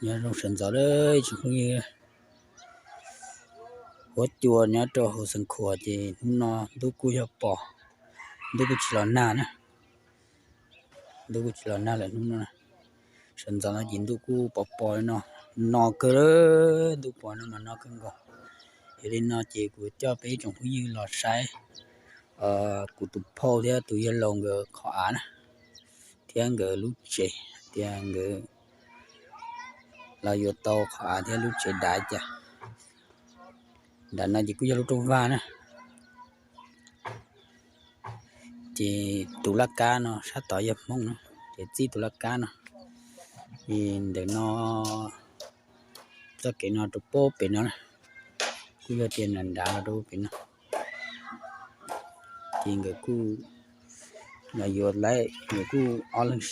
Nyob zoo sawv ntxov, ib tsoom phooj ywg. Huab cua nyob rau hauv Xeev Khuam ces hnub no ntuj kuj yog pos, ntuj kuj tsis los nag na. Ntuj kuj tsis los nag lawm hnub no. Sawv ntxov no ces ntuj kuj pos pos li no, no kawg, ntuj pos no mas no kawg nkaus. Yog li no ces kuv coj peb ib tsoom phooj ywg los saib kuv tus phauj thiab tus yawg laus nkawd qhov av na, thiab nkawd lub tsev, tias nkawd los yuav tau qhov av thiab lub tsev dav cas. Nram no ces kuj yog lub rooj vag na. Ces tus laj kab no sab tod yog Hmoob na, ces txij tus laj kab no, ces ntawm no txoj kev no rau pem no na, kuj yog tias nram nrad los rau pem no. Ces nkawd kuj los yuav, nkawd kuj ob leeg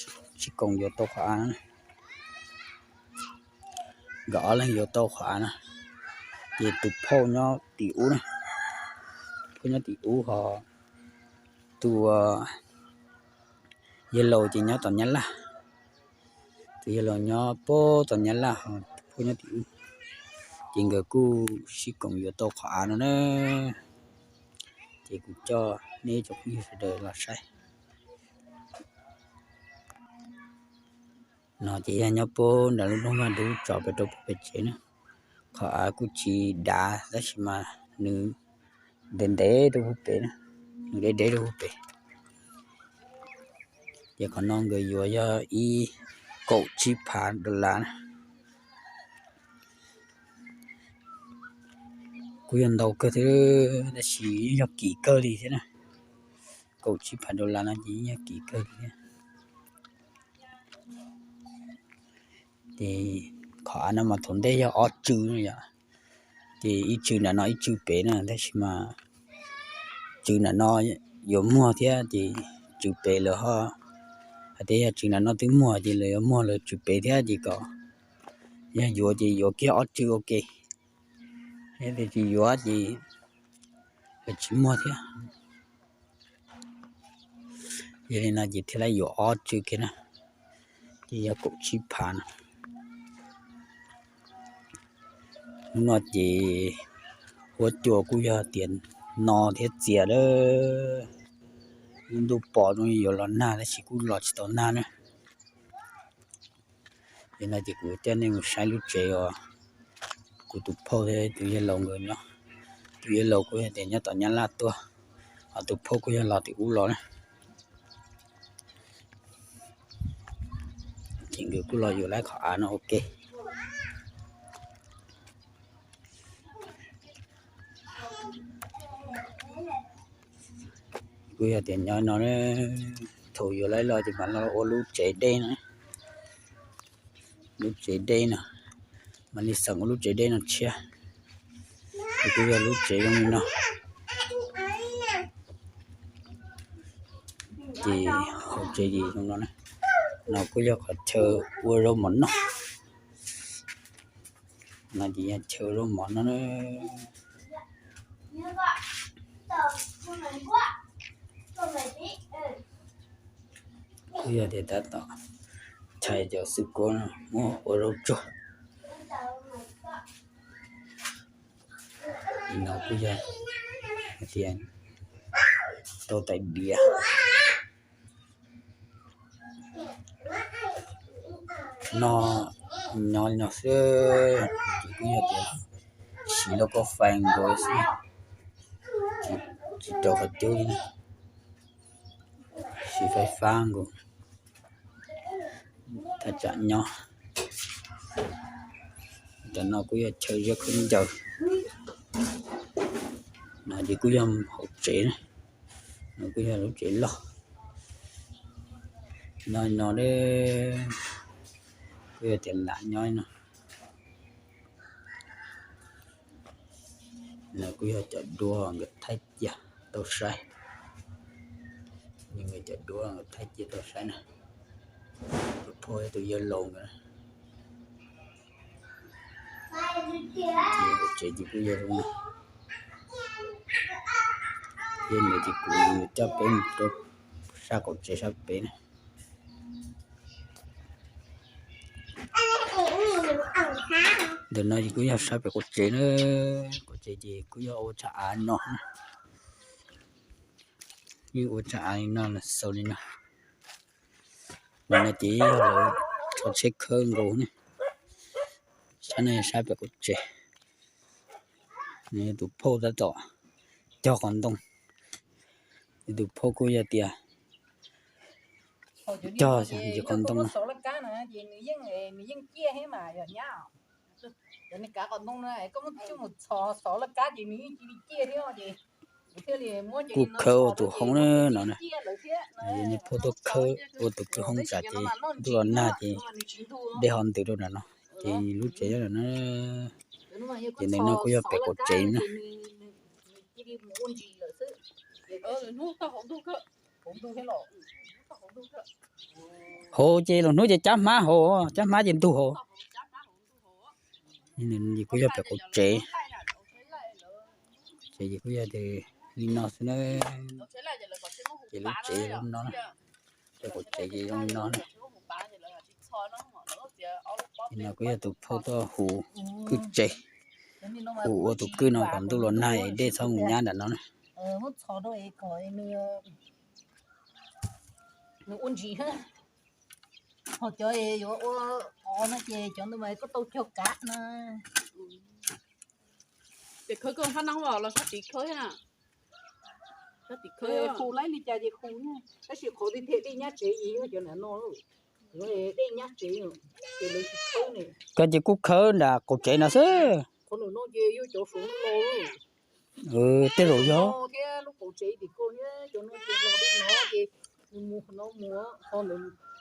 sib koom yuav tau qhov av no. Nkawd ob leeg yuav tau qhov av no, ces tus phauj nyob tim ub na, tus phauj nyob tim ub, ho tus yawg laus ces nyob tom Nyab Laj. Tus yawg laus nyob pem tom Nyab Laj, ho tus phauj nyob tim ub. Ces nkawd kuj sib koom yuav tau qhov av no na. Ces kuv coj nej ib tsoom phooj ywg sawv daws los saib. No ces yog nyob pem nram lub rooj vag dub tso pem rau pem tsev na. Qhov av kuj tsis dav tab sis mas nws ntev ntev rau pem na, nws deb deb rau pem. Ces qhov no nkawd yuav yog ib kaum tsib phav dollar na. Kuj yog ntau kawg thiab, tab sis yeej yog kim kawg li thiab na. Kaum tsib phav dollar no ces yeej yog kim kawg li thiab. Ces qhov av no mas thaum ntej yog ob tsw no yom, ces ib tsw nram no ib tsw pem na, tab sis mas tsw nram no yuav muag thiab ces tsw pem lawv ho, hais tias yog tsw nram no twb muag ces lawv yuav muag lawv tsw pem thiab ces kom, yog yuav ces yuav kiag ob tsw ua ke, yog tias tsis yuav ces tsis muag thiab. Yog li no ces thiaj li yuav ob tsw kiag na, ces yog kaum tsib phav no. Hnub no ces huab cua kuj yog tias no thiab txias lawm, lub ntuj pos zoo yuav los nag tab sis kuj los tsis tau nag na. Li no ces kuv coj nej mus saib lub tsev uas kuv tus phauj thiab tus yawg laus nkawd nyob. Tus yawg laus kuj yog tias nyob tom Nyab Laj tuaj, ho tus phauj kuj yog los tim ub los na. Ces nkawd kuj los yuav lawv qhov av no ua ke. Kuj yog tias nyob no, thaum yuav lawv los ces mam los ua lub tsev dej no, lub tsev dej no, mam li xeem ua lub tsev dej no tshiab. Ces kuj yog lub tsev zoo li no. Ces hauv tsev ces zoo no, no kuj yog qhov chaw ua zaub mov noj. No ces yog chaw ua zaub mov noj na. Kuj yog tias tab tom chais cov xwb kos no muab ua zaub tsuag. No kuj yog hais tias tau tais diav no, nyob li no xwb, ces kuj yog tias siv lauj kaub fais nkaus xwb, tsis rau qhov cub li, siv faib fab nkaus. Thaj tsam nyob, cov no kuj yog chaw ziab khaub ncaws. No ces kuj yog hauv tsev, no kuj yog lub tsev loj. No no, kuj yog tias lam nyob no. No kuj yog cov duab nkawd thaij cia tau saib, nkawd cov duab nkawd thaij cia tau saib na. Tus phauj thiab tus yawg laus nkawd. Ces tsev ces kuj yog zoo no. Thiab ntawd ces kuv coj peb mus rau sab qaum tsev sab pem na. Ntawm no ces kuj yog sab pem quav tsev na, quav tsev ces kuj yog ua tshav av no, yeej ua tshav av li no los xaus li no. Ntawm no ces yog lawv tso tsheb khawb nkaus ne. Sab no sab pem quav tsev. Nws yog tus phauj tab tom cog qos ntoo. Nws tus phauj kuj yog tias cog ntsis qos ntoo no. Kuj khawb ua tus hoob na no, nws phauj tuaj khawb ua tus kwj hoob tsam ces ntuj los nag ces dej ho ntws rau nram no. Ces lub tsev nyob nram no, ces ntawm no kuj yog pem quav tsev na. Hauv ces lwm hnub ces cab hmab hauv, cab hmab ces ntug hauv. Ces kuj yog pem quav tsev, ces kuj yog li no xwb na. Ces lub tsev zoo no, pem quav tsev ces zoo li no. Ces no kuj yog tus phauj tuaj hu kwj tsev, hu ua tus kwj no kom ntuj los nag dej txhob mus nyab nram no na. Ho cov yuav ua qos no ces cov ntawd mas koj tau cog kav na. Ces khawb koj fab nab los sab tid khawb na. Sab tid khawb hu laib li cas ces hu, tab sis qhov tiag tiag dej nyab tsev ces yog cov nram no, dej nyab tsev ces lawv tsis khawb ne. Koj ces kuj khawb nram qaum tsev no xwb. Qhov nram no ces yog cov saum no los, tej zaum yog thiab lub qaum tsev tim ko thiab cov no ces los dej no ces mus mus no mus,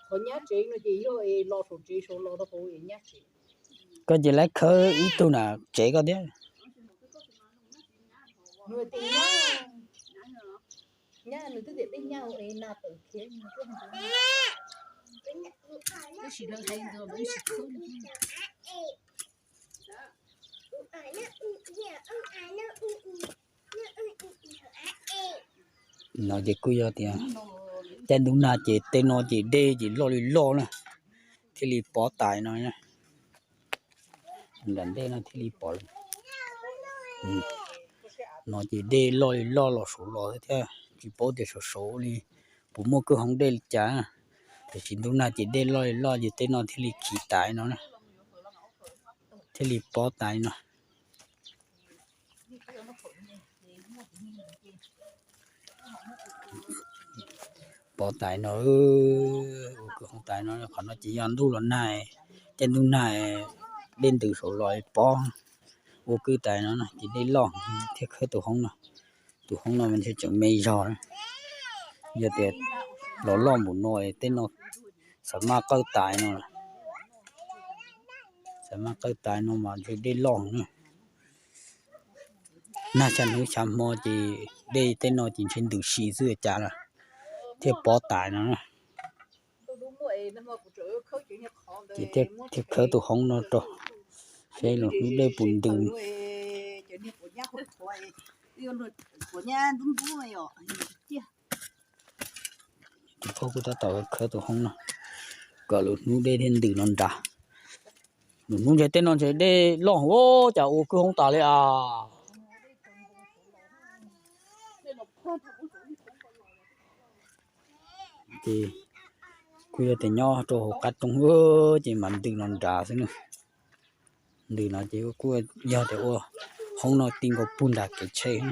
qhov nyab tsev no ces yog es los saum tsev saud los rau hauv es nyab tsev. Koj ces lawv khawb ib tug nram tsev koj thiab. Nyab nws twb tias dej nyab es nas tawm khiav, tab sis lawv hais ntawd lawv tsis khawb. No ces kuj yog tias caij ntuj nag ces tej no ces dej ces loj li loj na, thiaj li pov tas no. Nram ntej no thiaj li pov. No ces dej loj li loj los saud los thiab, tsis paub tias saum saud li puas muaj kwj hoob dej li cas, tiam sis ntuj nag ces dej loj li loj ces tej no thiaj li khiv tas no, thiaj li pov tas no. Pov tas no, ua kwj hoob tas no, qhov no ces yog ntuj los nag, caij ntuj nag dej ntws saud los pov, ua kwj tas no ces dej loj thiaj khawb tus hoob no. Tus hoob no mas ntshe tseem me zog, yog tias los loj npaum no tej no xav maj qawj tas no, xav maj qawj tas no mas ntshe dej loj na. Nag xya hnub xya hmo ces dej tej no ces ntshe ntws si xwb cas lawm, thiaj pov tas no. Ces thiaj khawb tus hoob no rau, seb lwm hnub dej puas ntws. Tus phauj kuj tab tom khawb tus hoob no kom lwm hnub dej thiaj ntws no nrad. Lwm hnub ntshe tej no ntshe dej loj ua cas ua kwj hoob tas li as. Ces kuj yog tias nyob rau hauv qab roob ces mas ntws no nrad xwb na. Ntws no ces kuj yog tias ua hoob no ti nkaus puag nram kev tsheb.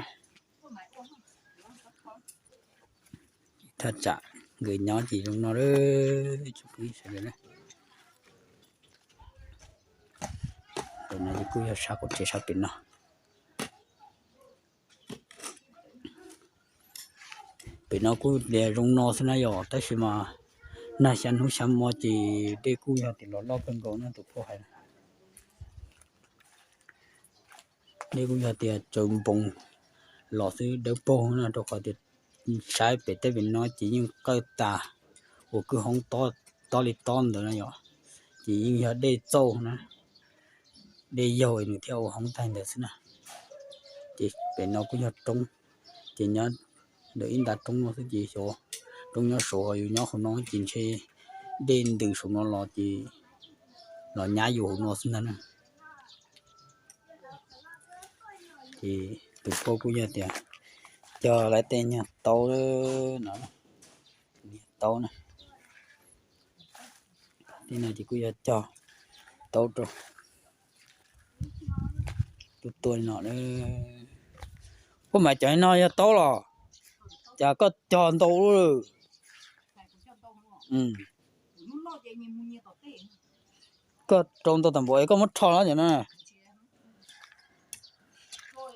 Thaj tsam nkawd nyob ces zoo no. Ntawm no kuj yog sab qaum tsev sab pem no. Pem no kuj zoo no xwb na yom, tab sis mas nag xya hnub xya hmo ces dej kuj yog tias los loj kawg nkaus no tus phauj hais. Dej kuj yog tias tsaws npoos los xwb dawb paug no, rau qhov tias saib pem tej pem no ces yeej qawj tas, ua kwj hoob tob li tob ntawd na yom, ces yeej yog dej txauj na, dej yaug nws thiaj ua hoob tag ntawd xwb na. Ces pem no kuj yog roob, ces nyob ntawm ib nta roob no xwb ces xyov, roob nyob saud yus nyob hauv no ces ntshe dej ntws saum no los ces los nyab yus hauv no xwb ntag na. Ces tus phauj kuj yog tias cog lawv tej nyuag taub no, nyuag taub na, tej no ces kuj yog cog taub rau. Tuaj tuaj li no, phauj mas cov no yog taub los? Cas koj cog ntau lawm. Koj rau ntau tas npaum es koj muab rho no cov no.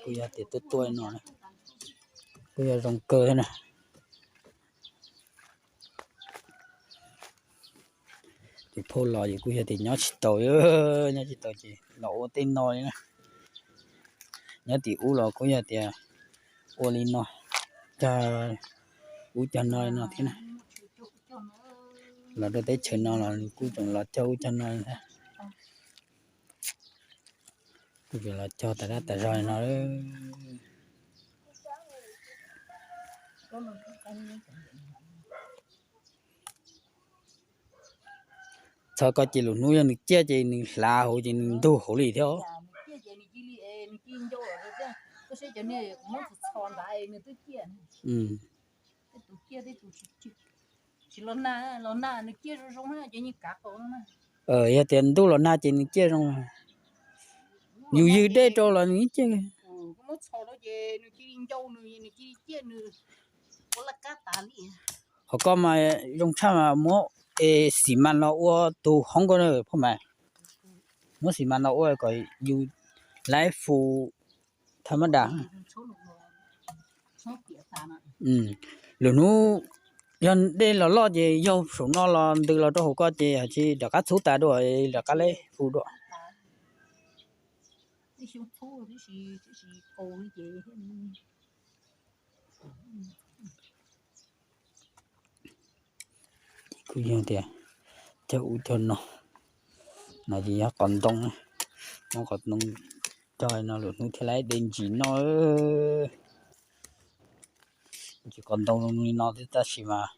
Kuj yog tias tuaj tuaj no, kuj yog zoo kawg thiab na. Tus phauj los ces kuj yog tias nyob tsis tau, nyob tsis tau ces los ua tej no li na. Nyob tim ub los kuj yog tias ua li no, cog ub cog no li no thiab na. Los rau teb chaws no los kuj tseem los cog ub cog no li thiab. Kuj tseem los cog tas dab tas zog li no. Txog ko ces lwm hnub yog nws ciaj ces nws hlav hauv ces nws ntug hauv li thiab. Yog tias ntuj los nag ces nws ciaj zoo, yus ywg dej rau los nws ciaj. Qhov koj mas zoo tshaj mas muab xi mas los ua tus hoob ko na phauj mas. Muab xi mas los ua kom yus laiv fus thaj mab das. Lwm hnub yog dej los loj ces yaug saum no los ntws los rau hauv ko ces tsis rov qab txhub tas dua, rov qab laiv fus dua. Kuj yog tias cog ub cog no, no ces yog qos ntoo, muab qos ntoo cog no lwm hnub thiaj laiv de ntsis noj. Ntsis qos ntoo zoo li no thiab tab sis mas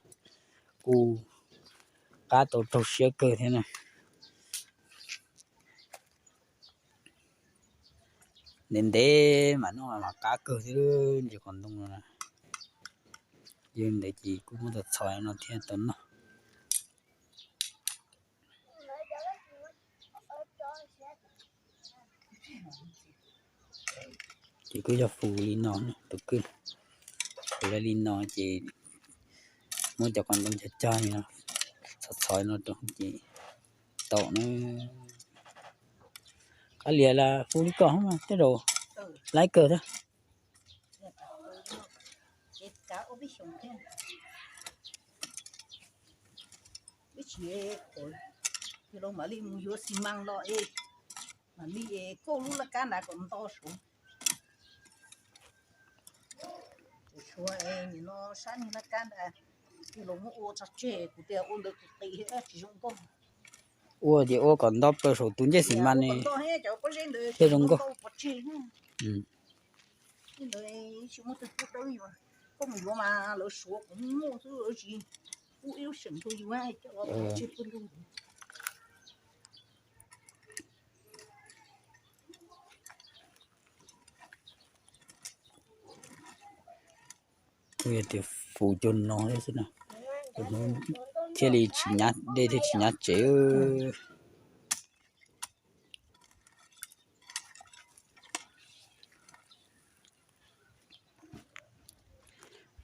kuj qab tau raug siab kawg thiab na. Ntev ntev mas noj mas qab kawg thiab ntsis qos ntoo no. Yog ntawd ces kuj muab txhos txhos no thiaj tau noj. Ces kuj yog fus li no, tus kwj fus li no ces muab cov qos ntoo cog cog no, txhos txhos no rau ces tau na. Qab lias las fus li ko mas tej zaum laiv kawg thiab. Ib tsis, los mam li mus yuav xi mas los es mam li es kauj lub laj kab nrad kom nto saud. Kuv suav es nim no sab niag laj kab nrad, los muab ua tso tseg, kuv tias ua ntawd kuv qis tsis zoo nkauj. Ua ces ua kom nto plaws saum tus ncej xi mas ne, thiaj zoo nkauj. Ntawd tsis muaj tus pub dawb yuav, koj mus yuav mas lawv suav kuv muaj xwb, lawv tsis pub ib lub seem rau yus coj los tseg pw lug. Kuj yog tias fus cuag no thiab xwb na, thiaj li tsis nyab dej thiaj tsis nyab tsev.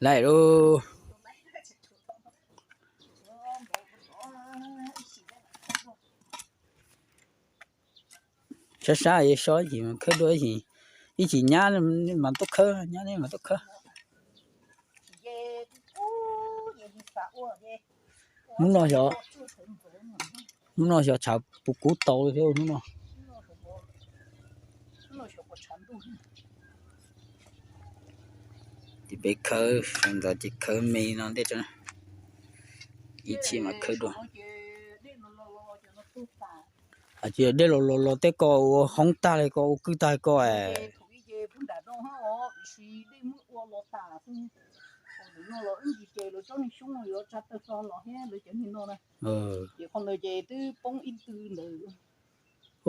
Lawm lauj. Sab sab so ib chim khawb dua, ib chim nyab mas tuaj khawb, nyab mas tuaj khawb. Hnub no xyov, hnub no xyov tshav puv kub tau li thiab hnub no. Ces peb khawb sawv ntxov ces khawb me no ntej tso, ib chim mas khawb dua. Hais tias dej los los los tej ko ua hoob tag li ko ua kwj tag li ko es.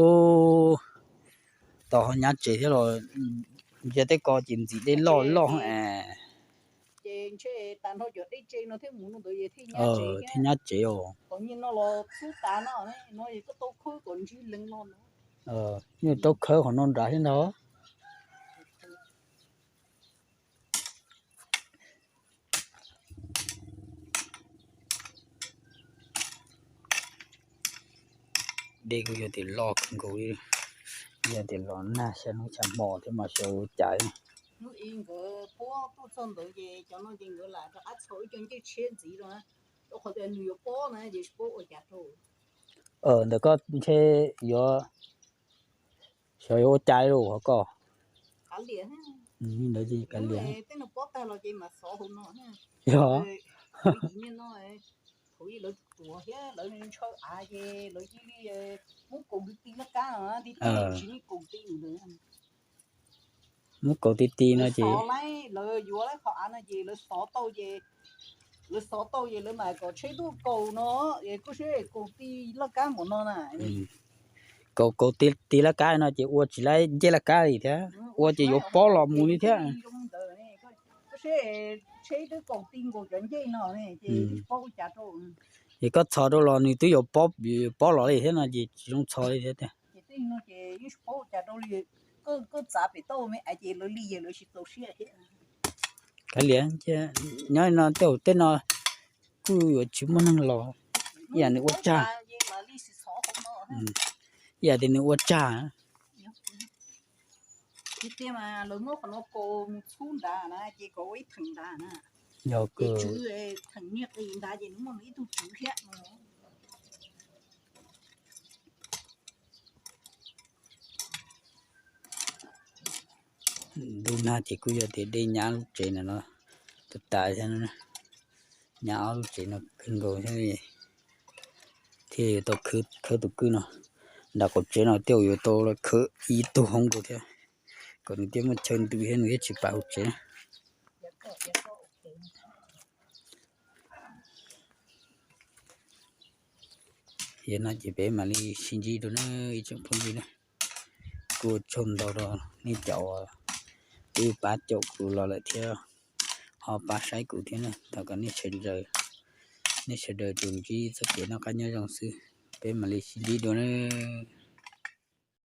Ua, tau ho nyab tsev thiab los Ntsia tej ko ces ntxim dej loj loj es. Thiab nyab tsev os. Yeej rau khawb qhov no nrad thiab ntag. Dej kuj yog tias loj kawg nkaus li, yog tias los nag xya hnub xya hmo thiab mas xyov ua cas. Ntawm koj ntshe yuav, xyov yuav ua cas li hov koj. Ntawd kav liam. Yog. Muab kaus ti ti no ces lawv yuav lawv qhov av no ces lawv xov tau ces, lawv xov tau ces lawv mam kom tsheb tuaj kaus no, es koj saib kaus ti laj kab npaum no na. Kaus, kaus ti, ti laj kab no ces ua tsis laib ncej laj kab li thiab, ua ces yuav pob los mus li thiab. Koj saib, tsheb twb kaus ti nkaus cov ncej no ne ces tsis paub ua cas rau. Es koj txhos rau los nws twb yuav pob, pob los li thiab no ces tsis zoo txhos li thiab tiag. Ces tej no ces yeej tsis paub ua cas rau li. Koj txav pem tauj me aiv ces lawv li ces lawv tsis txaus siab thiab. Kav liam, nyob no tej, tej no kuj yuav tsis muaj neeg los, ib yam nws ua tsag, ib yam tias nws ua tsag. Tiag tiag mas lawv muab qhov no kaus mus txhub nrad na ces kom ua ib theem nrad na. Yog ces tswv theem niag qis nrad ces nws muaj nws ib tug tswv thiab. Ntuj nag ces kuj yog tias dej nyab lub tsev no no tas tas thiab, nyab ob lub tsev no kawg nkaus thiab, thiaj yuav tau khawb tus kwj no. Nram qaum tsev no tej zaum yuav tau khawb ib tug hoob nkaus thiab, kom nws thiaj muaj chaw ntws thiab nws thiaj tsis pam hauv tsev. Yog no ces peb mam li sib ntsib dua na ib tsoom phooj ywg na. Kuj ua tsaug ntau rau nej cov uas twb pab caum kuv los lawm thiab ho pab saib kuv thiab na. Thov kom nej sawv daws, nej sawv daws tsuas ntsib txoj kev noj qab nyob zoo xwb. Peb mam li sib ntsib dua nawb.